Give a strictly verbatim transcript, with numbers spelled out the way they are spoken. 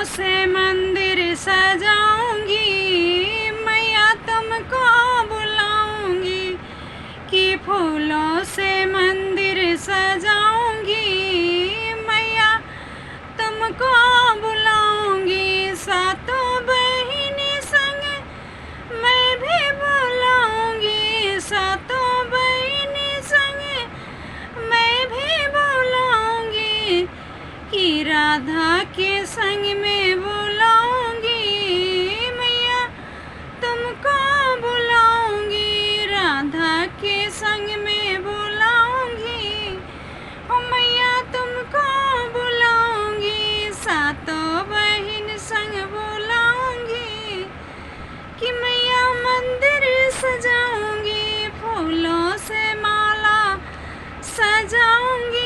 से मंदिर सजाऊंगी, मैया तुमको बुलाऊंगी, कि फूलों से मंदिर सजाऊंगी, मैया तुमको बुलाऊंगी। सातों बहिनी संग मैं भी बुलाऊंगी, सातों बहिनी संग मैं भी बुलाऊंगी, कि राधा के संग में बुलाऊंगी, मैया तुमको बुलाऊंगी, राधा के संग में बुलाऊंगी, ओ मैया तुमको बुलाऊंगी, सातों बहिन संग बुलाऊंगी, कि मैया मंदिर सजाऊंगी, फूलों से माला सजाऊंगी।